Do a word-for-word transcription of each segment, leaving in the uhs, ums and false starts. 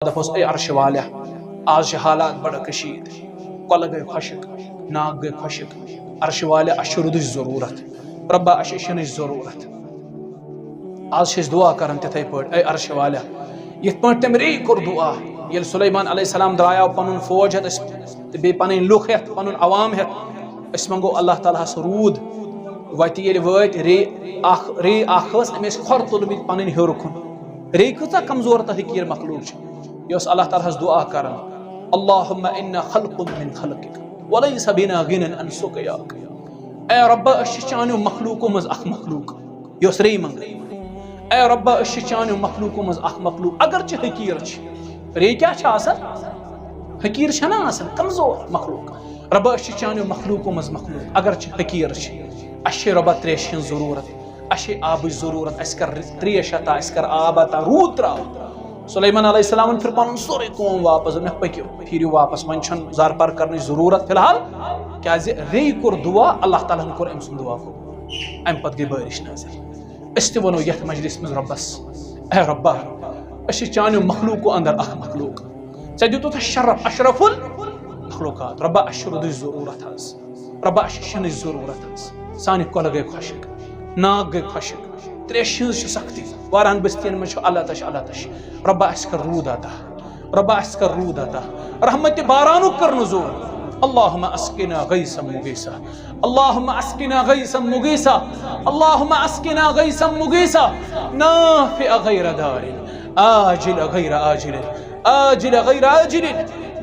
دَپوس، A عرشہِ والیا، آز چھِ حالات بڑٕ کشیٖد، کۄلہٕ گٔے خۄشک، ناگ گٔے خۄشک، عرشہِ والیا، اَسہِ چھِ روٗدٕچ ضروٗرت، رۄبا، اَسہِ چھِ شِنٕچ ضروٗرت۔ آز چھِ أسۍ دُعا کران تِتھَے پٲٹھۍ، اے عرشہِ والیا، یِتھ پٲٹھۍ تٔمۍ ریٚیہِ کوٚر دُعا، ییٚلہِ سلیمان علیہ السلام درٛایاو پنُن فوج ہٮ۪تھ أسۍ تہٕ بیٚیہِ پنٕنۍ لُکھ ہٮ۪تھ، پنُن عوام ہٮ۪تھ، أسۍ منٛگو اللہ تعالیٰ ہس روٗد۔ وتہِ ییٚلہِ وٲتۍ، ریٚیہِ اکھ، ریٚیہِ اکھ ٲس، أمۍ ٲسۍ کھۄر تُلمٕتۍ پنٕنۍ ہیوٚر کُن۔ ریٚیہِ کۭژاہ کمزور تہٕ حقیٖر مخلوق چھِ۔ یہِ اوس اللہ تعالیٰ ہس دُعا کران، اللہم انا خلق من خلقک ولیس بنا غنی عن سقیاک۔ اے رۄبا، أسۍ چھِ چانیو مخلوقو منٛز اکھ مخلوق یۄس ریٚیہِ منٛگہِ۔ اے رۄبا، أسۍ چھِ چانیو مخلوقو منٛز اکھ مخلوق، اگرچہِ حقیٖر چھِ۔ ریٚیہِ کیٛاہ چھِ آسان؟ حقیٖر چھَنہ آسان، کمزور مخلوق۔ رۄبا، أسۍ چھِ چانیو مخلوقو منٛز مخلوق، اگرچہِ حقیٖر چھِ۔ اَسہِ چھِ رۄبا ترٛیشہِ ہِنٛز ضروٗرت، اَسہِ چھِ آبٕچ ضروٗرت، اَسہِ کر ترٛیش عطا، اَسہِ کر آب عطا، روٗد ترٛاو۔ سلیمان علیہ السلامن پھِر پنُن سورُے قوم واپس، دوٚپنکھ، پٔکِو، پھیٖرِو واپس، وۄنۍ چھَنہٕ زارٕ پار کرنٕچ ضروٗرت فی الحال، کیازِ ریٚیہِ کوٚر دُعا، اللہ تعالیٰ ہن کوٚر أمۍ سُنٛد دُعا قبوٗل۔ اَمہِ پتہٕ گٔے بٲرِش نٲزِل۔ أسۍ تہِ وَنو یَتھ مجلس منٛز رۄبس، اے رۄبا، أسۍ چھِ چانیو مخلوقو اندر اکھ مخلوق، ژےٚ دیُتُتھ اَسہِ شرف، اشرف المخلوقات۔ رۄبا، اَسہِ چھِ روٗدٕچ ضروٗرت حظ، رۄبا، اَسہِ چھِ شِنٕچ ضروٗرت حظ، سانہِ کۄلہٕ گٔے خۄشک، ناگ گٔے خۄشک، ترٛیشہِ ہٕنٛز چھِ سختی، واریاہن بستین منٛز چھُ علطش، علطش۔ رۄبا، اَسہِ کر روٗد عطا، رۄبا، اَسہِ کر روٗد عطا، رحمتِ بارانُک کر نزول۔ اللہم اسقنا غیثا مغیثا، اللہم اسقنا غیثا مغیثا، اللہم اسقنا غیثا مغیثا، نافع غیر دار، عاجل غیر عاجل، عاجل غیر عاجل،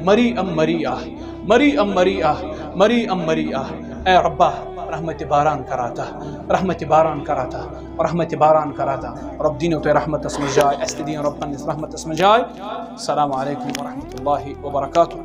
مریعا مریعا، مریعا مریعا، مریعا مریعا۔ اے رۄبا، رحمتِ باران کر عطا، رحمتِ باران کر عطا، رحمتِ باران کر عطا۔ رۄب دِنو تۄہہِ رحمتس منٛز جاے، اَسہِ تہِ دِیِن رۄب پننِس رحمتس منٛز جاے۔ السلام علیکم ورحمۃ اللہ وبرکاتہ۔